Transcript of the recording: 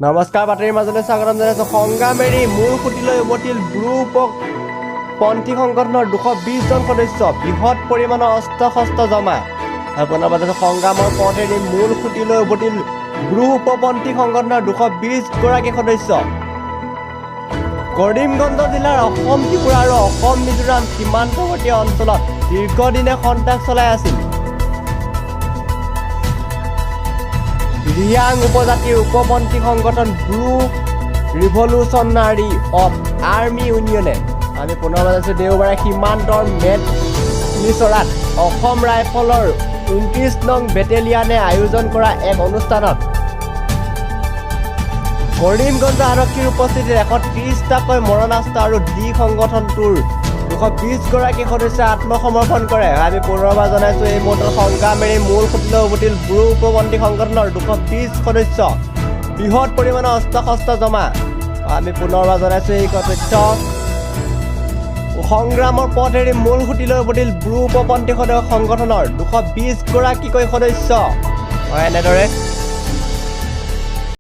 নমস্কাৰ, বাতৰিৰ মাজলৈ স্বাগতম জনাইছোঁ। সংগ্ৰাম এৰি মূল সুঁতিলৈ উভতিল ব্ৰু পন্থী সংগঠনৰ 220 জন সদস্য, বৃহৎ পৰিমাণৰ অস্ত্ৰ শস্ত্ৰ জমা। আৰু পুনৰ জনাইছোঁ, সংগ্ৰামৰ পথ এৰি মূল সুঁতিলৈ উভতিল ব্ৰু উপপন্থী সংগঠনৰ 220 গৰাকী সদস্য। কৰিমগঞ্জ জিলাৰ অসম ত্ৰিপুৰা আৰু অসম মিজোৰাম সীমান্তৱৰ্তী অঞ্চলত দীৰ্ঘদিনে সন্ত্ৰাস চলাই আছিল ৰিয়াং উপজাতিৰ উপপন্থী সংগঠন ব্ৰু ৰিভলিউচনাৰী অফ আৰ্মি ইউনিয়নে। আমি পুনৰ জনাইছোঁ, দেওবাৰে সীমান্তৰ মেটলিচৰাত অসম ৰাইফলৰ 29 নং বেটেলিয়ানে আয়োজন কৰা এক অনুষ্ঠানত কৰিমগঞ্জ আৰক্ষীৰ উপস্থিতিত 130টাকৈ মৰণাস্ত্ৰ আৰু ডি সংগঠনটোৰ 220 গৰাকী সদস্যই আত্মসমৰ্পণ কৰে। আমি পুনৰবাৰ জনাইছোঁ, এই মুহূৰ্তত সংগ্ৰাম এৰি মূল সুঁতিলৈ উভতিল ব্ৰু উপপন্থী সংগঠনৰ 220 সদস্য, বৃহৎ পৰিমাণৰ অস্ত্ৰ শস্ত্ৰ জমা। আমি পুনৰবাৰ জনাইছোঁ এই তথ্য, সংগ্ৰামৰ পথ এৰি মূল সুঁতিলৈ উভতিল ব্ৰু উপপন্থী সদস্য সংগঠনৰ 220 গৰাকীকৈ সদস্য। হয়, এনেদৰে